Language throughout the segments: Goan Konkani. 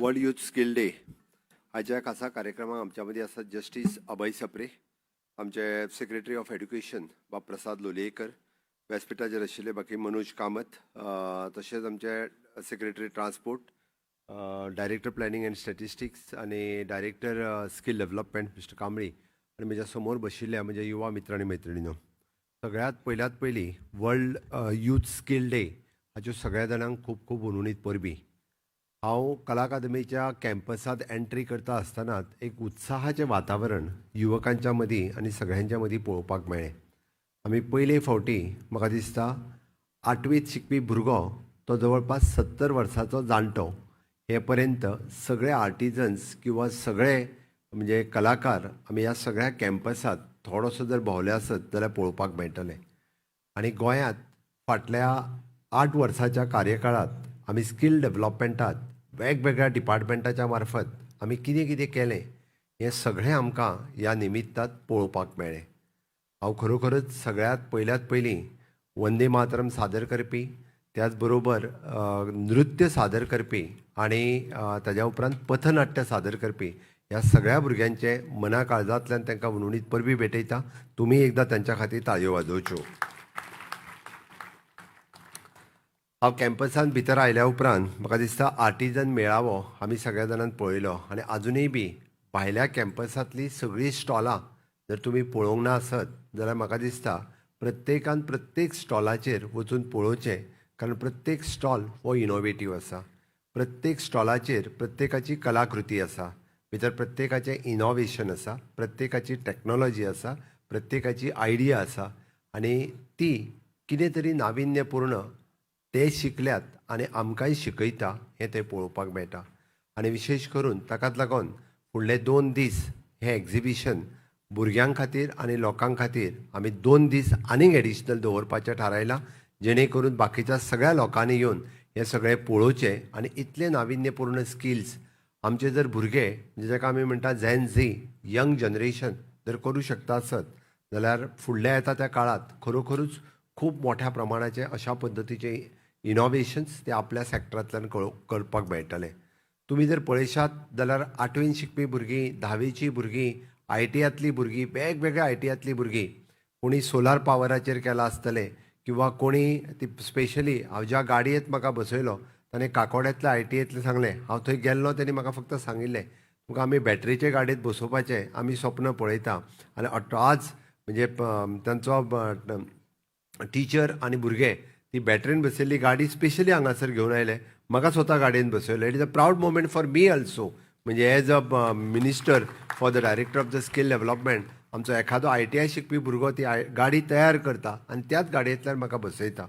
वर्ल्ड यूथ स्कील डे हाच्या खासा कार्यक्रमाक आमच्या मदीं आसात जस्टीस अभय सप्रे, आमचे सेक्रेटरी ऑफ एड्युकेशन बाब प्रसाद लोलयेकर, व्यासपिठाचेर आशिल्ले बाकी मनोज कामत, तशेंच आमचे secretary transport, director planning and statistics आनी director skill development mister Kambli आनी म्हज्या समोर बशिल्ल्या म्हज्या युवा मित्र आनी मैत्रिणीनो, सगळ्यांत पयल्यात पयलीं वर्ल्ड यूथ स्कील डे हाच्यो सगळ्या जाणांक खूब खूब हुनहुनीत परबीं. हांव कला अकादमीच्या कॅम्पसांत एंट्री करता आसतनाच एक उत्साहाचें वातावरण युवकांच्या मदीं आनी सगळ्यांच्या मदीं पळोवपाक मेळ्ळें. आमी पयले फावटी म्हाका दिसता आठवींत शिकपी भुरगो तो जवळपास 70 वर्सांचो जाणटो हे पर्यंत सगळे आर्टिजन्स किंवा सगळे म्हणजे कलाकार आमी ह्या सगळ्या कॅम्पसांत थोडोसो जर भोंवले आसत जाल्यार पळोवपाक मेळटलें. आनी गोंयांत फाटल्या 8 वर्सांच्या कार्यकाळांत आमी स्कील डेवलपमेंटात वेगवेगळ्या डिपार्टमेंटाच्या मार्फत आमी कितें कितें केलें हें सगळें आमकां ह्या निमित्तात पळोवपाक मेळ्ळें. हांव खरोखरच सगळ्यांत पयल्यात पयलीं वंदे मातरम सादर करपी, त्याच बरोबर नृत्य सादर करपी आनी ताज्या उपरांत पथनाट्य सादर करपी ह्या सगळ्या भुरग्यांचे मना काळजांतल्यान तांकां हुनहुनीत परबीं भेटयता. तुमी एकदां तांच्या खातीर ताळयो वाजोवच्यो. हांव कॅम्पसांत भितर आयल्या उपरांत म्हाका दिसता आर्टिजन मेळावो आमी सगळ्या जाणांनी पळयलो आनी आजुनूय बी भायल्या कॅम्पसांतलीं सगळीं स्टॉलां जर तुमी पळोवंक ना आसत जाल्यार म्हाका दिसता प्रत्येकान प्रत्येक स्टॉलाचेर वचून पळोवचें, कारण प्रत्येक स्टॉल हो इनोवेटीव आसा. प्रत्येक स्टॉलाचेर प्रत्येकाची कलाकृती आसा, भितर प्रत्येकाचें इनोवेशन आसा, प्रत्येकाची टॅक्नोलॉजी आसा, प्रत्येकाची आयडिया आसा आनी ती कितें तरी नाविन्यपूर्ण ते शिकल्यात आनी आमकांय शिकयता हें थंय पळोवपाक मेळटा. आनी विशेश करून ताकाच लागून फुडले 2 दीस हें एग्जिबिशन भुरग्यां खातीर आनी लोकां खातीर आमी 2 दीस आनीक एडिशनल दवरपाचें थारायलां, जेणे करून बाकीच्या सगळ्या लोकांनी येवन हें सगळें पळोवचें आनी इतले नाविन्यपूर्ण स्किल्स आमचे जर भुरगे, म्हणजे जाका आमी म्हणटा झॅन झी यंग जनरेशन जर करूं शकता आसत जाल्यार फुडल्या येता त्या काळांत खरोखरूच खूब मोठ्या प्रमाणाचे अशा पद्दतीचे इनोवेशन्स ते आपल्या सॅक्टरांतल्यान करपाक मेळटले. तुमी जर पळयशात जाल्यार 8वीन शिकपी भुरगीं, 10वेचीं भुरगीं, आयटीआंतलीं भुरगीं, वेगवेगळ्या आयटीआंतलीं भुरगीं, कोणी सोलार पावराचेर केलां आसतलें किंवा कोणी ती स्पेशली हांव ज्या गाडयेंत म्हाका बसयलो ताणें काकोड्यांतल्या आयटीएंतलें सांगलें. हांव थंय गेल्लो, तेणी म्हाका फक्त सांगिल्लें तुमकां आमी बॅटरीचे गाडयेंत बसोवपाचें आमी स्वप्न पळयता. आनी आज म्हणजे तांचो टिचर आनी भुरगे ती बॅटरीन बसयल्ली गाडी स्पेशली हांगासर घेवन आयले, म्हाका स्वता गाडयेन बसयलो. It is a proud moment for me also, म्हणजे as a minister for the director of the skill development आमचो एखादो आयटीआय शिकपी भुरगो ती गाडी तयार करता आनी त्याच गाडयेंतल्यान म्हाका बसयता.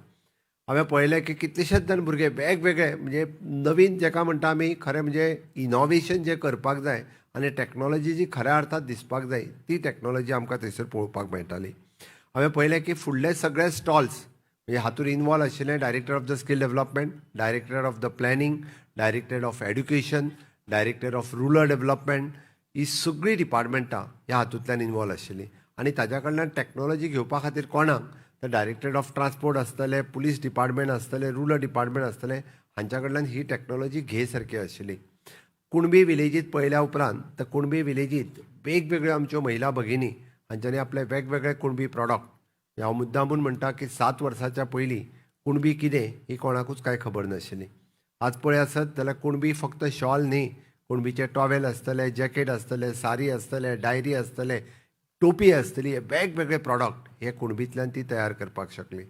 हांवें पळयलें की कितलेशेच जाण भुरगे वेगवेगळे म्हणजे नवीन जाका म्हणटा आमी खरें म्हणजे इनोवेशन जें करपाक जाय आनी टॅक्नोलॉजी जी खऱ्या अर्थात दिसपाक जाय ती टॅक्नोलॉजी आमकां थंयसर पळोवपाक मेळटाली. हांवें पळयलें की फुडले सगळे स्टॉल्स म्हणजे हातूंत इनवॉल्व आशिल्ले director of the skill development, director of the planning, director of education, director of rural development, ही सगळीं डिपार्टमेंटां ह्या हातूंतल्यान इनवॉल्व आशिल्लीं. आनी ताज्या कडल्यान टॅक्नोलॉजी घेवपा खातीर कोणाक तर डायरेक्टर ऑफ ट्रान्सपोर्ट आसतले, पुलीस डिपार्टमेंट आसतले, रुरल डिपार्टमेंट आसतले, हांच्या कडल्यान ही टॅक्नोलॉजी घे सारकी आशिल्ली. कुणबी विलेजीत पळयल्या उपरांत तर कुणबी विलेजीत वेगवेगळ्यो आमच्यो महिला भगिनी हांच्यांनी आपले वेगवेगळे कुणबी प्रॉडक्ट, हांव मुद्दामून म्हणटा की 7 वर्साच्या पयलीं कुणबी कितें ही कोणाकूच कांय खबर नाशिल्ली. आज पळय आसत जाल्यार कुणबी फक्त शॉल न्ही, कुणबीचे टॉवेल आसतले, जॅकेट आसतले, सारी आसतले, डायरी आसतले, टोपी आसतली, हे वेगवेगळे प्रॉडक्ट हे कुणबींतल्यान ती तयार करपाक शकली.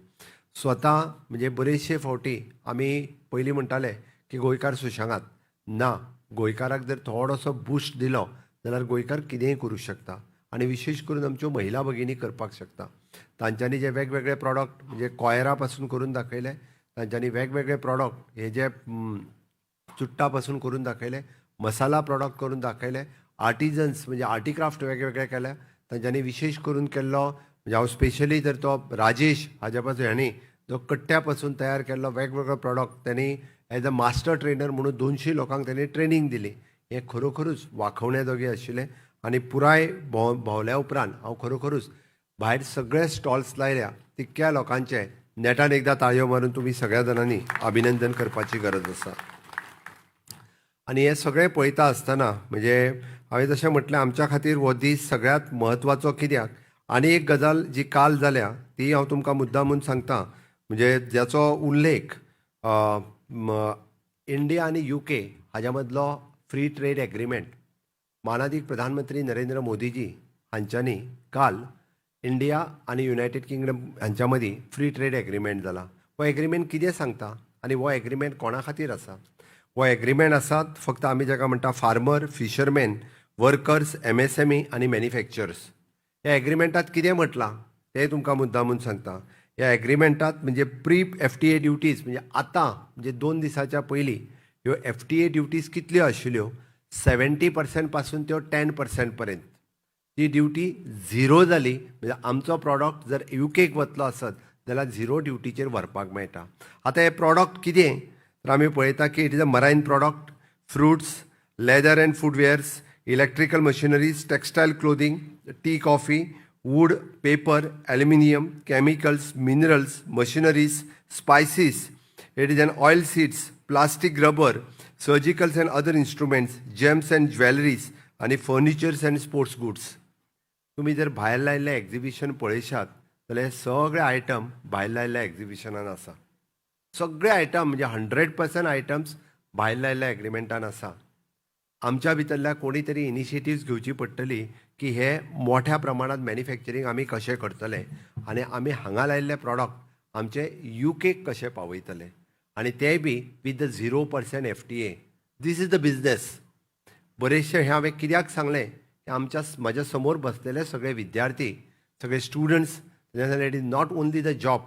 स्वता म्हणजे बरेचशे फावटी आमी पयलीं म्हणटाले की गोंयकार सुशेगाद ना, गोंयकाराक जर थोडोसो बुस्ट दिलो जाल्यार गोंयकार कितेंय करूं शकता आनी विशेश करून आमच्यो महिला भगिनी करपाक शकता. तांच्यांनी जे वेगवेगळे प्रॉडक्ट म्हणजे कॉयरा पासून करून दाखयले, तांच्यांनी वेगवेगळे प्रॉडक्ट हे जे चुट्टा पासून करून दाखयले, मसाला प्रॉडक्ट करून दाखयले, आर्टिजन्स म्हणजे आर्टिक्राफ्ट वेगवेगळे केले तांच्यांनी. विशेश करून केल्लो म्हणजे हांव स्पेशली जर तो राजेश हाज्या पासून हांणी जो कट्ट्या पासून तयार केल्लो वेगवेगळो प्रॉडक्ट त्यांनी एज अ मास्टर ट्रेनर म्हणून 200 लोकांक त्यांनी ट्रेनींग दिली, हें खरोखरूच वाखवणे जोगे आशिल्लें. आनी पुराय भोंवल्या उपरांत हांव खरोखरूच भायर सगळे स्टॉल्स लायल्या तितक्या लोकांचे नेटान एकदां ताळयो मारून तुमी सगळ्या जाणांनी अभिनंदन करपाची गरज आसा. आनी हें सगळें पळयता आसतना म्हणजे हांवें जशें म्हटलें, आमच्या खातीर हो दीस सगळ्यांत म्हत्वाचो. कित्याक? आनी एक गजाल जी काल जाल्या ती हांव तुमकां मुद्दामून सांगता, म्हणजे ज्याचो उल्लेख इंडिया आनी युके हाज्या मदलो फ्री ट्रेड एग्रीमेंट. मानादीक प्रधानमंत्री नरेंद्र मोदीजी हांच्यांनी काल इंडिया आनी युनायटेड किंगडम हांच्या मदीं फ्री ट्रेड एग्रीमेंट जाला. हो एग्रीमेंट कितें सांगता आनी हो एग्रीमेंट कोणा खातीर आसा? हो एग्रीमेंट आसात फक्त आमी जाका म्हणटा फार्मर, फिशरमॅन, वर्कर्स, एमएसएमई आनी मॅन्युफॅक्चरर्स. ह्या एग्रीमेंटात कितें म्हटलां तें तुमकां मुद्दामून सांगता. ह्या एग्रीमेंटात म्हणजे प्री एफटीए ड्युटीज, म्हणजे आतां म्हणजे 2 दिसाच्या पयलीं ह्यो एफटीए ड्युटीज कितल्यो आशिल्ल्यो? 70% पासून त्यो 10% पर्यंत ती ड्युटी झिरो जाली. म्हणजे आमचो प्रॉडक्ट जर युकेक वतलो आसत जाल्यार झिरो ड्युटीचेर व्हरपाक मेळटा. आतां हे प्रॉडक्ट कितें तर आमी पळयता की it is a marine product, fruits, leather and footwears, electrical machineries, textile clothing, tea, coffee, wood, paper, aluminium, chemicals, minerals, machineries, spices, it is an oil seeds, plastic, rubber, surgicals and other instruments, gems and jewelleries आनी फर्निचर्स अँड स्पोर्ट्स गुड्स. तुमी जर भायर लायिल्लें एक्झिबिशन पळयशात जाल्यार हे सगळे आयटम भायर लायिल्ल्या एक्झिबिशनान आसा. सगळे आयटम म्हणजे 100% आयटम्स भायर लायिल्ल्या एग्रीमेंटान आसा. आमच्या भितरल्या कोणी तरी इनिशिएटिव्स घेवची पडटली की हे मोठ्या प्रमाणात मॅन्युफॅक्चरींग आमी कशें करतले आनी आमी हांगा लायिल्ले प्रॉडक्ट आमचे युकेक कशे पावयतले आनी ते बी with the 0% FTA. This is the business. बरेचशे हें हांवें कित्याक सांगलें की आमच्या म्हज्या समोर बसलेले सगळे विद्यार्थी, सगळे students, it is not only the job,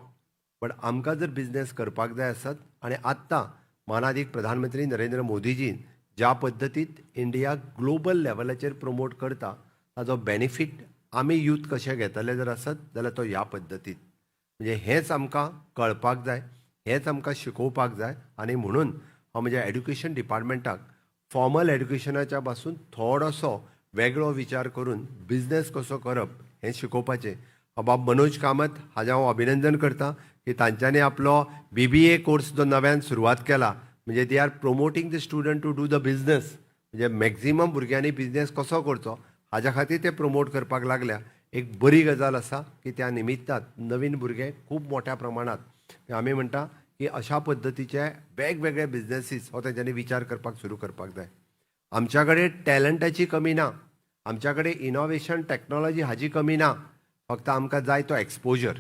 but आमकां जर बिजनेस करपाक जाय आसत आनी आत्तां मानादीक प्रधानमंत्री नरेंद्र मोदीजीन ज्या पद्दतीत इंडिया ग्लोबल लेवलाचेर प्रमोट करता, ताजो बेनिफीट आमी यूथ कशें घेतले जर आसत जाल्यार तो ह्या पद्दतीत. म्हणजे हेंच आमकां कळपाक जाय, हेंच आमकां शिकोवपाक जाय. आनी म्हणून हांव म्हज्या एड्युकेशन डिपार्टमेंटाक फॉर्मल एड्युकेशनाच्या पासून थोडोसो वेगळो विचार करून बिजनेस कसो करप हें शिकोवपाचें. हांव बाब मनोज कामत हाजें हांव अभिनंदन करता की तांच्यांनी आपलो बीबीए कोर्स जो नव्यान सुरवात केला, म्हणजे they are promoting the student to do the business. म्हणजे मॅक्झिमम भुरग्यांनी बिजनेस कसो करचो हाज्या खातीर ते प्रमोट करपाक लागल्या. एक बरी गजाल आसा की त्या निमित्तात नवीन भुरगे खूब मोठ्या प्रमाणात, आमी म्हणटा की अशा पद्दतीचे वेगवेगळे बिजनेसीस हो तेंच्यांनी विचार करपाक सुरू करपाक जाय. आमच्या कडेन टॅलंटाची कमी ना, आमच्या कडेन इनोवेशन, टॅक्नोलॉजी हाजी कमी ना, फक्त आमकां जाय तो एक्सपोजर.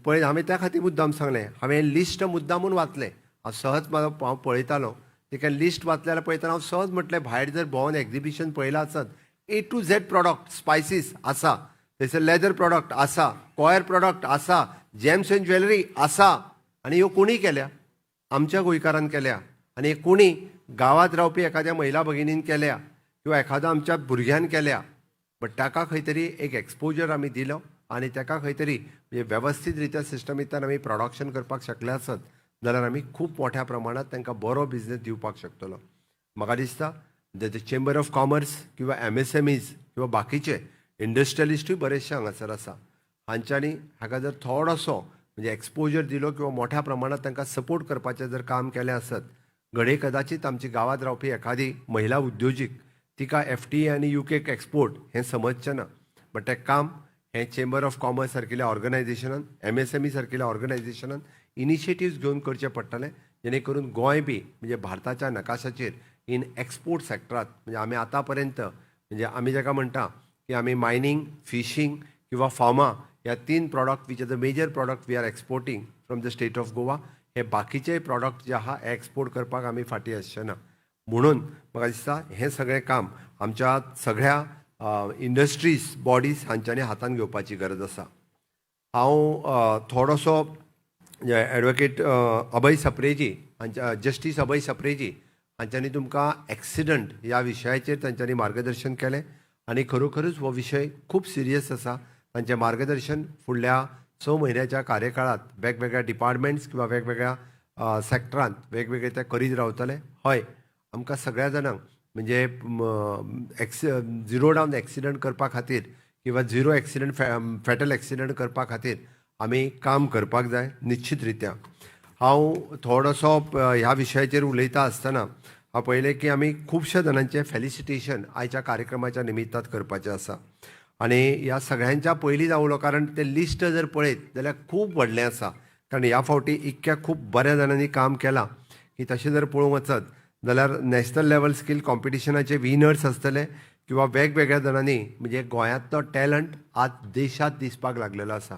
पळय, हांवें त्या खातीर मुद्दाम सांगलें, हांवें लिस्ट मुद्दामून वाचलें. हांव सहज हांव पळयतालो तिका. लिस्ट वाचलें जाल्यार पळयतना हांव सहज म्हटलें, भायर जर भोंवन एक्झिबिशन पळयलां आसत, ए टू झेड प्रॉडक्ट, स्पायसीस आसा थंयसर, लेदर प्रॉडक्ट आसा, कॉयर प्रॉडक्ट आसा, जेम्स अँड ज्वेलरी आसा. आनी ह्यो कोणी केल्या? आमच्या गोंयकारान केल्या. आनी हे कोणी गांवांत रावपी एखाद्या महिला भगिनीन केल्या किंवा एखाद्या आमच्या भुरग्यान केल्या, बट ताका खंय तरी एक एक्सपोजर आमी दिलो आनी ताका खंय तरी म्हणजे वेवस्थीत रित्या सिस्टमींतल्यान आमी प्रोडक्शन करपाक शकले आसत जाल्यार आमी खूब मोठ्या प्रमाणात तांकां बरो बिजनेस दिवपाक शकतलो. म्हाका दिसता the chamber of commerce किंवा एमएसएमईज किंवा बाकीचे इंडस्ट्रियलिस्टूय बरेचशे हांगासर आसा, हांच्यांनी हाका जर थोडोसो म्हणजे एक्सपोजर दिलो किंवा मोठ्या प्रमाणात तांकां सपोर्ट करपाचें जर काम केलें आसत, घडये कदाचित आमची गांवांत रावपी एखादी महिला उद्योजीक तिका एफटीए आनी युकेक एक्सपोर्ट हें समजचें ना. बट तें काम हें चेंबर ऑफ कॉमर्स सारकिल्या ऑर्गनायझेशनान, एमएसएमई सारकिल्या ऑर्गनायझेशनान इनिशिएटिव्स घेवन करचें पडटलें, जेणे करून गोंय बी म्हणजे भारताच्या नकाशाचेर इन एक्सपोर्ट सॅक्टरात, म्हणजे आमी आतां पर्यंत म्हणजे आमी जाका म्हणटा की आमी मायनींग, फिशींग किंवा फार्मा ह्या तीन product, which are the major product we are exporting from the state of Goa, हे बाकीचे प्रॉडक्ट जे आहा हे एक्सपोर्ट करपाक आमी फाटीं आसचे ना. म्हणून म्हाका दिसता हें सगळें काम आमच्या सगळ्या इंडस्ट्रीज बॉडीज हांच्यांनी हातान घेवपाची गरज आसा. हांव थोडोसो एडवोकेट अभय सप्रेजी हांच्या, जस्टीस अभय सप्रेजी हांच्यांनी तुमकां एक्सिडंट ह्या विशयाचेर तांच्यांनी मार्गदर्शन केलें आनी खरोखरूच हो विशय खूब सिरियस आसा. तांचें मार्गदर्शन फुडल्या 6 म्हयन्याच्या कार्यकाळांत वेगवेगळ्या डिपार्टमेंट्स किंवा वेगवेगळ्या सॅक्टरांत वेगवेगळे ते करीत रावतले. हय, आमकां सगळ्या जाणांक म्हणजे झिरो डावन एक्सिडंट करपा खातीर किंवा झिरो एक्सिडंट, फेटल एक्सिडंट करपा खातीर आमी काम करपाक जाय. निश्चित रित्या हांव थोडोसो ह्या विशयाचेर उलयता आसतना हांव पळयलें की आमी खुबश्या जाणांचें फेलिसिटेशन आयच्या कार्यक्रमाच्या निमित्तात करपाचें आसा आनी ह्या सगळ्यांच्या पयलीं जावलो, कारण तें लिस्ट जर पळयत जाल्यार खूब व्हडलें आसा. कारण ह्या फावटी इतक्या खूब बऱ्या जाणांनी काम केलां की तशें जर पळोवंक वचत जाल्यार नॅशनल लेवल स्कील कॉम्पिटिशनाचे विनर्स आसतले किंवा वेगवेगळ्या जाणांनी, म्हणजे गोंयांतलो टॅलंट आज देशांत दिसपाक लागलेलो आसा.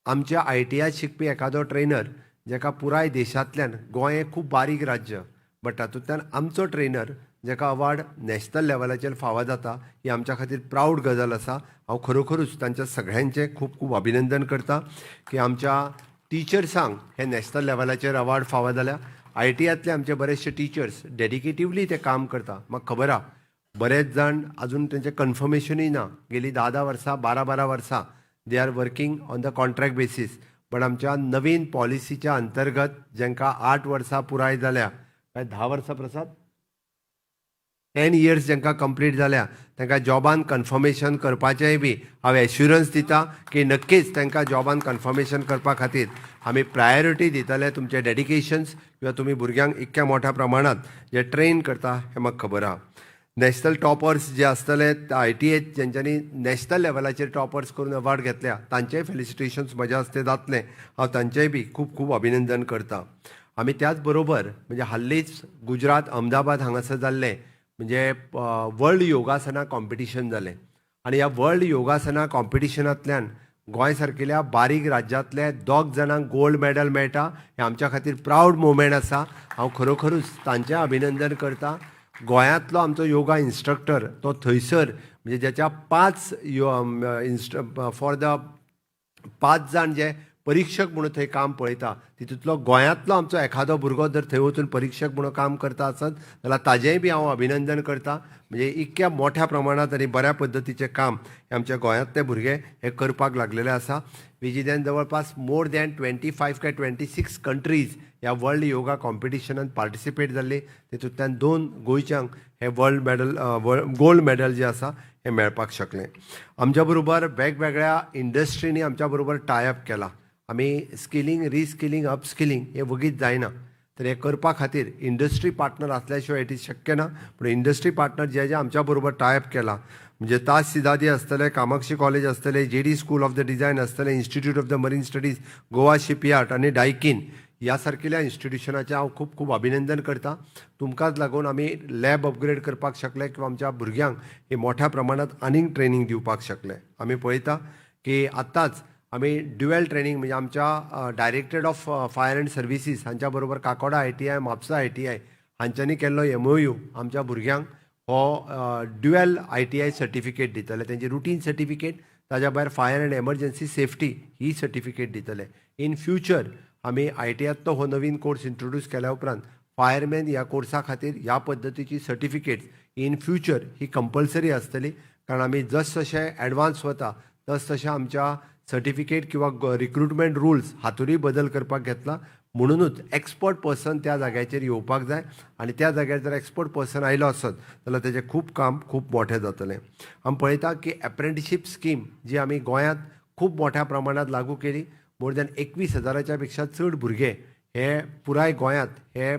आमच्या आयटीआय शिकपी एखादो ट्रेनर जेका पुराय देशांतल्यान, गोंय हें खूब बारीक राज्य, बट तातूंतल्यान आमचो ट्रेनर जेका अवार्ड नॅशनल लेवलाचेर फावो जाता, ही आमच्या खातीर प्रावड गजाल आसा. हांव खरोखरूच तांच्या सगळ्यांचें खूब खूब अभिनंदन करता की आमच्या टिचर्सांक हे नॅशनल लेवलाचेर अवार्ड फावो जाल्या. आयटीआयतले आमचे बरेचशे टिचर्स डेडिकेटिवली ते काम करता. म्हाका खबर आहा, बरेच जाण अजून तेंचें कन्फर्मेशनूय ना. गेली 10-10 वर्सां, 12-12 वर्सां they are working on the contract basis. पण आमच्या नवीन पॉलिसीच्या अंतर्गत जांकां 8 वर्सां पुराय जाल्या, काय 10 वर्सां प्रसाद, 10 इयर्स जांकां कंप्लीट जाल्या, तांकां जॉबान कन्फर्मेशन करपाचेंय बी हांव एश्युरन्स दिता की नक्कीच तांकां जॉबान कन्फर्मेशन करपा खातीर आमी प्रायोरिटी दितले. तुमचे डेडिकेशन्स किंवा तुमी भुरग्यांक इतक्या मोठ्या प्रमाणांत जे ट्रेन करता हें म्हाका खबर आहा. नॅशनल टॉपर्स जे आसतले आयटीआय, जेंच्यांनी नॅशनल लेवलाचेर टॉपर्स करून अवॉर्ड घेतल्या, तांचेय फेलिसिटेशन्स म्हज्या हस्ते जातलें. हांव तांचेय बी खूब खूब अभिनंदन करता. आमी त्याच बरोबर म्हणजे हाल्लीच गुजरात अहमदाबाद हांगासर जाल्लें म्हणजे वर्ल्ड योगासना कॉम्पिटिशन जालें आनी ह्या वर्ल्ड योगासना कॉम्पिटिशनांतल्यान गोंय सारकेल्या बारीक राज्यांतले दोग जाणांक गोल्ड मेडल मेळटा, हें आमच्या खातीर प्रावड मोमेंट आसा. हांव खरोखरूच तांचें अभिनंदन करता. गोंयांतलो आमचो योगा इन्स्ट्रक्टर तो थंयसर म्हणजे ज्याच्या पांच यो इन्स्ट फॉर the पांच जाण जे परिक्षक म्हणून थंय काम पळयता, तितूंतलो गोंयांतलो आमचो एखादो भुरगो जर थंय वचून परिक्षक म्हणून काम करता आसत जाल्यार ताजेंय बी हांव अभिनंदन करता. म्हणजे इतक्या मोठ्या प्रमाणांत आनी बऱ्या पद्दतीचें काम हे आमच्या गोंयांतले भुरगे हे करपाक लागलेले आसा. विजिद्यान जवळपास मोर दॅन 25 काय 26 कंट्रीज ह्या वर्ल्ड योगा कॉम्पिटिशनान पार्टिसिपेट जाल्ली. तितूंतल्यान दोन गोंयच्यांक हे वर्ल्ड मेडल, गोल्ड मेडल जे आसा हें मेळपाक शकलें. आमच्या बरोबर वेगवेगळ्या इंडस्ट्रींनी आमच्या बरोबर टायअप केला. आमी स्किलिंग, रिस्किलिंग, अपस्किलिंग हें वगीच जायना, तर हें करपा खातीर इंडस्ट्री पार्टनर आसल्या शिवाय it is शक्य ना. पूण इंडस्ट्री पार्टनर जे जे आमच्या बरोबर टायअप केला, म्हणजे ताज सिदादी आसतले, कामाक्षी कॉलेज आसतले, JD school of the design आसतले, institute of the marine studies, Goa shipyard आनी डायकीन ह्या सारकेल्या इन्स्टिट्युशनाचें हांव खूब खूब अभिनंदन करता. तुमकांच लागून आमी लॅब अपग्रेड करपाक शकले किंवा आमच्या भुरग्यांक ही मोठ्या प्रमाणांत आनीक ट्रेनींग दिवपाक शकले. आमी पळयता की आत्ताच आमी ड्युएल ट्रेनींग, म्हणजे आमच्या directorate of fire and services हांच्या बरोबर काकोडा आयटीआय, म्हापसा आयटीआय हांच्यांनी केल्लो एमओयू आमच्या भुरग्यांक हो ड्युएल आयटीआय सर्टिफिकेट दितले. तेंची रुटीन सर्टिफिकेट, ताज्या भायर fire and emergency safety he certificate दितले. इन फ्युचर आमी आयटीआयतलो हो नवीन कोर्स इंट्रोड्यूस केल्या उपरांत फायरमॅन ह्या कोर्सा खातीर ह्या पद्दतीची certificates in future he compulsory आसतली. कारण आमी जस जशें एडवान्स वता तस तशें आमच्या सर्टिफिकेट किंवा रिक्रुटमेंट रुल्स हातूंतय बदल करपाक घेतला. म्हणुनूच एक्सपर्ट पर्सन त्या जाग्याचेर येवपाक जाय आनी त्या जाग्यार जर एक्सपर्ट पर्सन आयलो आसत जाल्यार तेजें खूब काम खूब मोठें जातलें. आमी पळयता की एप्रेंटिशीप स्कीम जी आमी गोंयांत खूब मोठ्या प्रमाणांत लागू केली, मोर दॅन 21 हजाराच्या पेक्षा चड भुरगे हे पुराय गोंयांत हे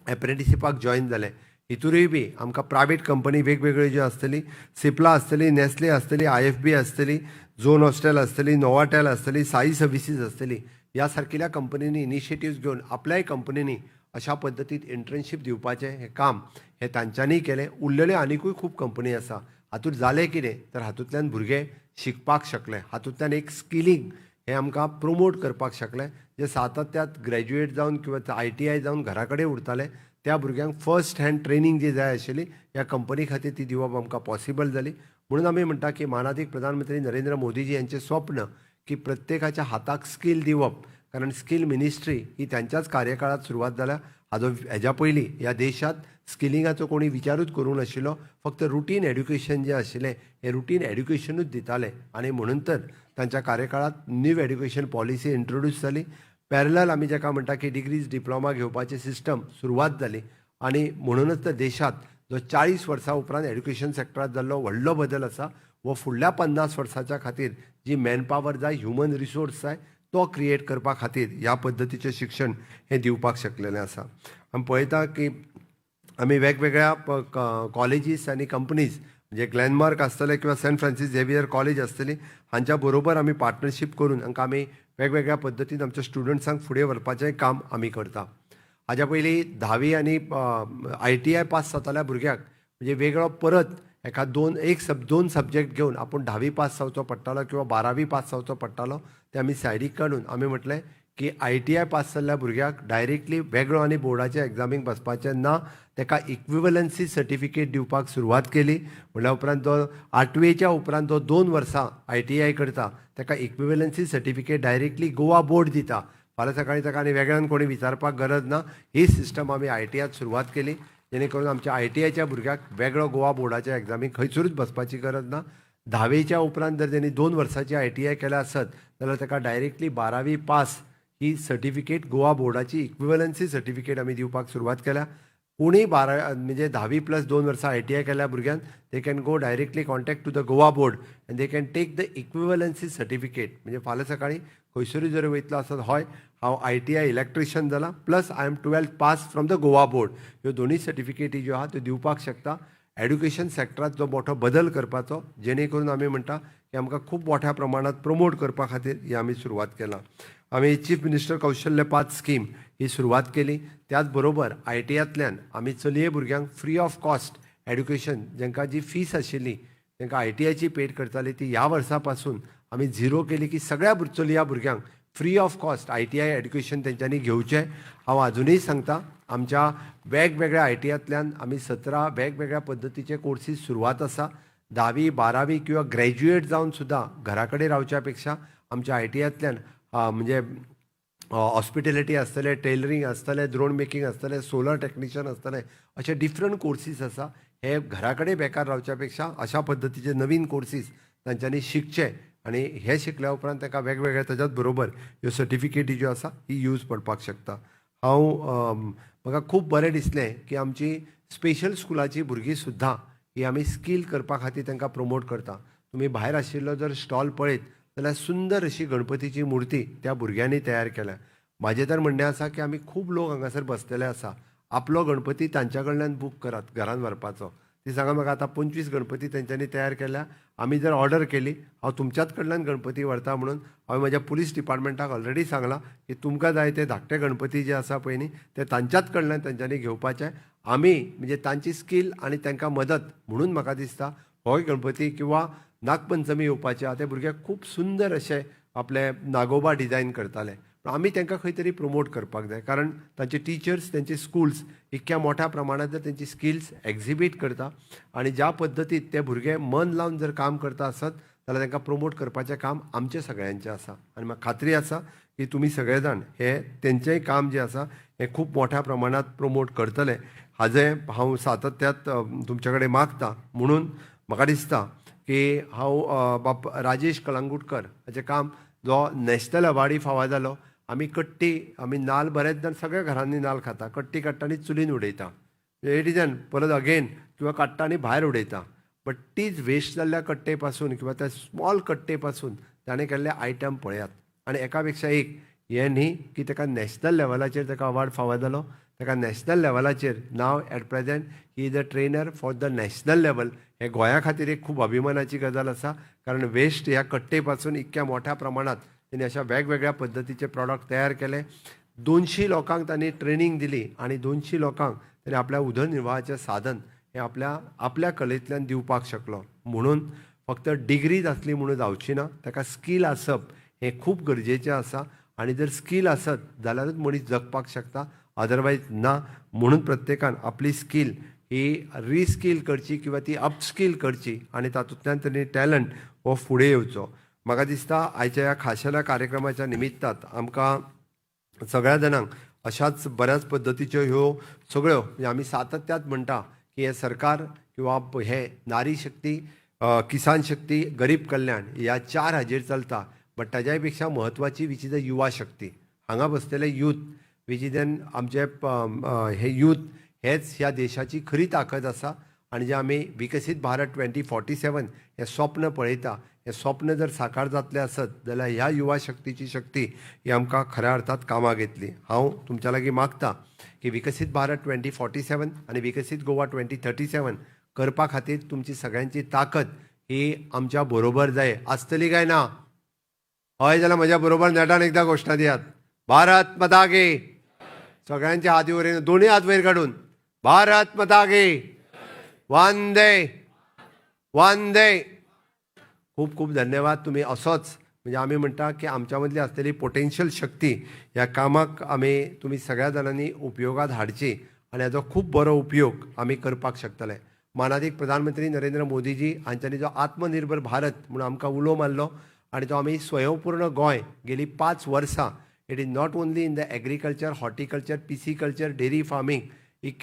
एप्रेंटिशिपाक जॉयन जाले. हितूरूय बी आमकां प्रायवेट कंपनी वेगवेगळ्यो ज्यो आसतली, सिप्ला आसतली, नेस्ले आसतली, आयएफबी आसतली, झोन हॉस्टेल आसतली, नोवाटेल आसतली, साई सर्विसीस आसतली, ह्या सारकिल्या कंपनींनी इनिशिएटिव्स घेवन आपल्याय कंपनींनी अशा पद्दतीन इंटर्नशीप दिवपाचें हें काम हें तांच्यांनी केलें. उरलेल्यो आनिकूय खूब कंपनी आसा. हातूंत जालें कितें तर हातूंतल्यान भुरगे शिकपाक शकले. हातूंतल्यान एक स्किलिंग हें आमकां प्रोमोट करपाक शकलें. जे सातत्यात ग्रॅज्युएट जावन किंवा आयटीआय जावन घरा कडेन उरताले, त्या भुरग्यांक फर्स्ट हँड ट्रेनींग जी जाय आशिल्ली ह्या कंपनी खातीर ती दिवप आमकां पॉसिबल जाली. म्हणून आमी म्हणटा की मानादीक प्रधानमंत्री नरेंद्र मोदीजी यांचें स्वप्न की प्रत्येकाच्या हाताक स्कील दिवप, कारण स्कील मिनिस्ट्री ही त्यांच्याच कार्यकाळात सुरवात जाल्या. हाजो हेज्या पयलीं ह्या देशांत स्किलिंगाचो कोणी विचारूच करूंक नाशिल्लो. फक्त रुटीन एड्युकेशन जें आशिल्लें हें रुटीन एड्युकेशनूच दिताले आनी म्हणून तर तांच्या कार्यकाळात न्यू एड्युकेशन पॉलिसी इंट्रोड्यूस जाली. पॅरलल आमी जाका म्हणटा की डिग्रीज, डिप्लोमा घेवपाची सिस्टम सुरवात जाली आनी म्हणूनच तर देशांत जो 40 वर्सां उपरांत एड्युकेशन सेक्टरांत जाल्लो व्हडलो बदल आसा, हो फुडल्या 50 वर्साच्या खातीर जी मॅनपावर जाय, ह्युमन रिसोर्स जाय, तो क्रिएट करपा खातीर ह्या पद्दतीचें शिक्षण हें दिवपाक शकलेलें आसा. आमी पळयता की आमी वेगवेगळ्या कॉलेजीस आनी कंपनीज, म्हणजे ग्लॅनमार्क आसतले किंवा सेंट फ्रांसीस झेवियर कॉलेज आसतली, हांच्या बरोबर आमी पार्टनरशीप करून हांकां आमी वेगवेगळ्या पद्दतीन आमच्या स्टुडंट्सांक फुडें व्हरपाचें काम आमी करता. हाज्या पयलीं धावी आनी आयटीआय पास जाताल्या भुरग्याक म्हणजे वेगळो परत एका दोन एक सब दोन सब्जेक्ट घेवन आपूण धावी पास जावचो पडटालो किंवा बारावी पास जावचो पडटालो. ते आमी सायडीक काडून आमी म्हटलें की आयटीआय पास जाल्ल्या भुरग्याक डायरेक्टली वेगळो आनी बोर्डाच्या एग्जामीक बसपाचें ना, ताका इक्विवलन्सी सर्टिफिकेट दिवपाक सुरवात केली. म्हणल्या उपरांत जो आठवेच्या उपरांत जो 2 वर्सां आयटीआय करता, ताका इक्विवलन्सी सर्टिफिकेट डायरेक्टली गोवा बोर्ड दिता. फाल्यां सकाळीं ताका आनी वेगळ्यान कोणी विचारपाक गरज ना. ही सिस्टम आमी आयटीआयत सुरवात केली, जेणे करून आमच्या आयटीआयच्या भुरग्याक वेगळो गोवा बोर्डाच्या एग्जामीक खंयसरूच बसपाची गरज ना. धावेच्या उपरांत जर तेणी 2 वर्साची आयटीआय केल्या आसत जाल्यार ताका डायरेक्टली बारावी पास ही सर्टिफिकेट, गोवा बोर्डाची इक्विवलन्सी सर्टिफिकेट आमी दिवपाक सुरवात केल्या. कोणीय बारा म्हणजे धावी प्लस 2 वर्सां आयटीआय केल्या भुरग्यान, they can go directly contact to the Goa Board and they can take the equivalency certificate. म्हणजे फाल्यां सकाळीं खंयसरूय जर वयतलो आसत, हय, हांव आयटीआय इलेक्ट्रिशियन जाला plus I am 12th pass from the Goa Board, ह्यो दोनूय सर्टिफिकेटी ज्यो आहा त्यो दिवपाक शकता. एड्युकेशन सॅक्टरात जो मोठो बदल करपाचो, जेणे करून आमी म्हणटा की आमकां खूब मोठ्या प्रमाणात प्रमोट करपा खातीर ही आमी सुरवात केला. आमी चीफ मिनिस्टर कौशल्य पाथ स्कीम ही सुरवात केली. त्याच बरोबर आयटीआयतल्यान आमी चलये भुरग्यांक फ्री ऑफ कॉस्ट एड्युकेशन, जांकां जी फीस आशिल्ली, तांकां आयटीआयची पेड करताली, ती ह्या वर्सा पासून आमी झिरो केली की सगळ्या चलया भुरग्यांक free of cost ITI education तेंच्यांनी घेवचें. हांव आजुनूय सांगता, आमच्या वेगवेगळ्या आयटीआयतल्यान आमी 17 वेगवेगळ्या पद्दतीचे कोर्सीस सुरवात आसा. धावी, बारावी किंवा ग्रॅज्युएट जावन सुद्दां घरा कडेन रावच्या पेक्षा आमच्या आयटीआयतल्यान म्हणजे हॉस्पिटेलिटी आसतलें, टेलरींग आसतलें, ड्रोन मेकिंग आसतलें, सोलर टॅक्निशियन आसतलें, अशे डिफरंट कोर्सीस आसा. हे घरा कडेन बेकार रावच्या पेक्षा अशा पद्दतीचे नवीन कोर्सीस तांच्यांनी शिकचे आनी हे शिकल्या उपरांत ताका वेगवेगळ्या ताच्याच बरोबर ह्यो सर्टिफिकेटी ज्यो आसा ही यूज पडपाक शकता. हांव म्हाका खूब बरें दिसलें की आमची स्पेशल स्कुलाची भुरगीं सुद्दां ही आमी स्कील करपा खातीर तांकां प्रमोट करता. तुमी भायर आशिल्लो जर स्टॉल पळयत जाल्यार सुंदर अशी गणपतीची मुर्ती त्या भुरग्यांनी तयार केल्या. म्हाजें तर म्हणणें आसा की आमी खूब लोक हांगासर बसलेले आसा, आपलो गणपती तांच्या कडल्यान बूक करात घरान व्हरपाचो. ती सांगा म्हाका, आतां 25 गणपती तेंच्यांनी तयार केल्या. आमी जर ऑर्डर केली, हांव तुमच्याच कडल्यान गणपती व्हरता म्हणून हांवें म्हज्या पुलीस डिपार्टमेंटाक ऑलरेडी सांगलां की तुमकां जाय ते धाकटे गणपती जे आसा पळय न्ही, ते तांच्याच कडल्यान तेंच्यांनी घेवपाचे. आमी म्हणजे तांची स्कील आनी तांकां मदत म्हणून म्हाका दिसता होय गणपती किंवा नागपंचमी येवपाची आहा, ते भुरगे खूब सुंदर अशे आपले नागोबा डिजायन करताले. पूण आमी तांकां खंय तरी प्रमोट करपाक जाय, कारण तांचे टिचर्स, तांचे स्कुल्स इतक्या मोठ्या प्रमाणात जर तेंची स्किल्स एक्झिबीट करता आनी ज्या पद्दतीत ते भुरगे मन लावन जर काम करता आसत जाल्यार तांकां प्रमोट करपाचें काम आमचें सगळ्यांचें आसा. आनी म्हाका खात्री आसा की तुमी सगळे जाण हे तेंचेंय काम जें आसा हें खूब मोठ्या प्रमाणात प्रमोट करतले, हाजें हांव सातत्यात तुमचे कडेन मागता. म्हणून म्हाका दिसता की हांव बाब राजेश कलंगुटकर हाचें काम, जो नॅशनल अवॉर्डी फावो जालो. आमी कट्टी, आमी नाल बरेच जाण सगळ्या घरांनी नाल खाता. कट्टी काडटा आनी चुलीन उडयता, it is an परत अगेन किंवा काडटा आनी भायर उडयता. बट तीच वेस्ट जाल्ल्या कट्टे पासून किंवा त्या स्मॉल कट्टे पासून ताणें केल्ले आयटम पळयात आनी एका पेक्षा एक. हें न्ही की ताका नॅशनल लेवलाचेर ताका अवॉर्ड फावो जालो, ताका नॅशनल लेवलाचेर now at present he is a trainer for the national level. हें गोंया खातीर एक खूब अभिमानाची गजाल आसा, कारण वेस्ट ह्या कट्टे पासून इतक्या मोठ्या प्रमाणात तेणी अशा वेगवेगळ्या पद्दतीचे प्रॉडक्ट तयार केले. 200 लोकांक तांणी ट्रेनींग दिली आनी 200 लोकांक ताणें आपल्या उदरनिर्वाहाचें साधन हें आपल्या आपल्या कलेंतल्यान दिवपाक शकलो. म्हणून फक्त डिग्रीज आसली म्हणून जावची ना, ताका स्कील आसप हें खूब गरजेचें आसा आनी जर स्कील आसत जाल्यारूच मनीस जगपाक शकता, अदरवायज ना. म्हणून प्रत्येकान आपली स्कील ही रिस्कील करची किंवा ती अपस्कील करची आनी तातूंतल्यान तेणी टॅलंट हो फुडें येवचो. म्हाका दिसता आयच्या ह्या खाशेल्या कार्यक्रमाच्या निमित्तात आमकां सगळ्या जाणांक अशाच बऱ्याच पद्दतीच्यो ह्यो सगळ्यो, म्हणजे आमी सातत्यात म्हणटा की हें सरकार किंवा हे नारी शक्ती, किसान शक्ती, गरीब कल्याण ह्या चार हाजेर चलता. बट ताज्याय पेक्षा म्हत्वाची which is a युवा शक्ती, हांगा बसलेले यूथ, which is N आमचे हे यूथ हेच ह्या देशाची खरी ताकद आसा. आनी जे आमी विकसीत भारत 2047 हें स्वप्न पळयता, हें हें स्वप्न जर साकार जातलें आसत जाल्यार ह्या युवा शक्तीची शक्ती ही आमकां खऱ्या अर्थात कामाक येतली. हांव तुमच्या लागीं मागता की विकसीत भारत 2047 आनी विकसीत गोवा 2037 करपा खातीर तुमची सगळ्यांची ताकद ही आमच्या बरोबर जाय. आसतली काय ना? हय जाल्यार म्हज्या बरोबर नेटान एकदां घोशणा दियात, भारत माता की. सगळ्यांचे हात वयर, दोन्ही हात वयर काडून, भारत माता की. वंदे वंदे. खूब खूब धन्यवाद. तुमी असोच म्हणजे आमी म्हणटा की आमच्या मदली आसलेली पोटेन्शियल शक्ती ह्या कामाक आमी तुमी सगळ्या जाणांनी उपयोगात हाडची आनी हाजो खूब बरो उपयोग आमी करपाक शकतले. मानादीक प्रधानमंत्री नरेंद्र मोदीजी हांच्यांनी जो आत्मनिर्भर भारत म्हणून आमकां उलो मारलो आनी तो आमी स्वयंपूर्ण गोंय गेली 5 वर्सां, it is not only in the agriculture, horticulture, pisciculture, dairy farming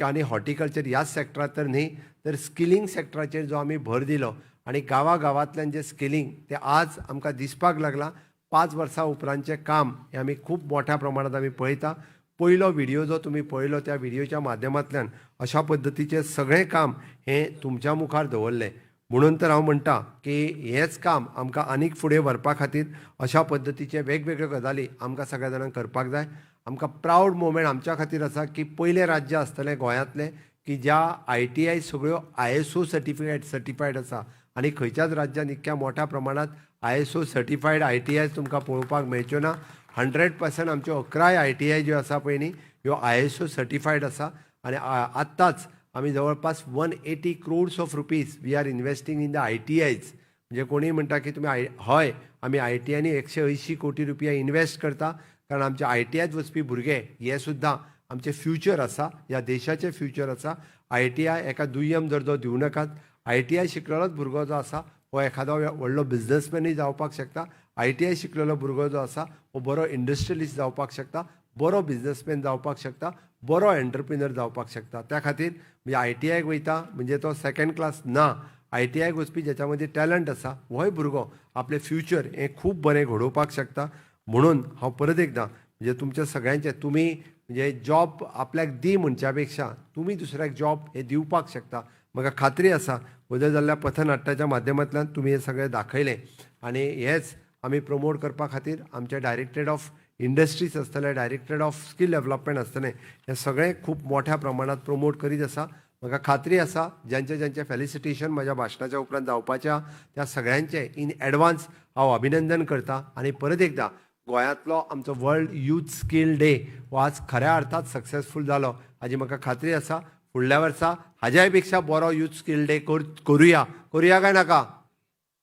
आनी हॉर्टिकल्चर ह्याच सेक्टरात तर न्ही, तर स्किलिंग सेक्टराचेर जो आमी भर दिलो आनी गांवा गांवांतल्यान जें स्किलिंग तें आज आमकां दिसपाक लागलां. 5 वर्सां उपरांतचें काम हें आमी खूब मोठ्या प्रमाणांत आमी पळयता. पयलो व्हिडियो जो तुमी पळयलो, त्या व्हिडियोच्या माध्यमांतल्यान अशा पद्दतीचें सगळें काम हें तुमच्या मुखार दवरलें. म्हणून तर हांव म्हणटा की हेंच काम आमकां आनीक फुडें व्हरपा खातीर अशा पद्दतीचे वेगवेगळ्यो गजाली आमकां सगळ्या जाणांक करपाक जाय. आमकां प्रावड मोमेंट आमच्या खातीर आसा की पयलें राज्य आसतलें गोंयांतलें की ज्या आयटीआय सगळ्यो आयएसओ सर्टिफायड आसा आनी खंयच्याच राज्यान इतक्या मोठ्या प्रमाणांत आयएसओ सर्टिफायड आयटीआय तुमकां पळोवपाक मेळच्यो ना. 100% आमच्यो 11 आयटीआय ज्यो आसा पळय न्ही, ह्यो आयएसओ सर्टिफायड आसा आनी आत्ताच आमी जवळपास 180 crores of rupees we are investing in the ITIs. म्हणजे कोणीय म्हणटा की तुमी हय, आमी आयटीआयनी 180 कोटी रुपया इन्वेस्ट करता, कारण आमच्या आयटीआयत वचपी भुरगे हे सुद्दां आमचे फ्युचर आसा, ह्या देशाचें फ्युचर आसा. आयटीआय एका दुय्यम दर्जो दिवं नाकात. आयटीआय शिकलेलोच भुरगो जो आसा हो एखादो व्हडलो बिजनसमॅनूय जावपाक शकता. आयटीआय शिकलेलो भुरगो जो आसा हो बरो इंडस्ट्रियलिस्ट जावपाक शकता, बरो बिजनसमॅन जावपाक शकता, बरो एंटरप्रिनर जावपाक शकता. त्या खातीर म्हणजे आयटीआयक वयता म्हणजे तो सेकंड क्लास ना. आयटीआयक वचपी ज्याच्या मदीं टॅलंट आसा, होय भुरगो आपलें फ्युचर हें खूब बरें घडोवपाक शकता. म्हणून हांव परत एकदां म्हणजे तुमच्या सगळ्यांचे, तुमी म्हणजे जॉब आपल्याक दी म्हणच्या पेक्षा तुमी दुसऱ्याक जॉब हे दिवपाक शकता. म्हाका खात्री आसा, बदल जाल्ल्या पथनाट्याच्या माध्यमांतल्यान तुमी हें सगळें दाखयलें आनी हेंच आमी प्रमोट करपा खातीर आमचे डायरेक्टरेट ऑफ इंडस्ट्रीज आसतलें, डायरेक्टरेट ऑफ स्कील डेवलपमेंट आसतलें, हें सगळें खूब मोठ्या प्रमाणात प्रमोट करीत आसा. म्हाका खात्री आसा, ज्यांचे ज्यांचे फेलिसिटेशन म्हज्या भाशणाच्या उपरांत जावपाच्या, त्या सगळ्यांचें इन एडवान्स हांव अभिनंदन करता आनी परत एकदां गोंयांतलो आमचो वर्ल्ड यूथ स्कील डे हो आज खऱ्या अर्थात सक्सेसफूल जालो हाजी म्हाका खात्री आसा. फुडल्या वर्सा हाज्याय पेक्षा बरो यूथ स्कील डे करुया. करुया काय नाका?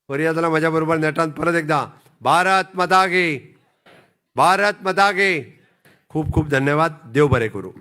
करुया जाल्यार म्हज्या बरोबर नेटान परत एकदां, भारत माता की, भारत माता की. खूब खूब धन्यवाद. देव बरें करूं.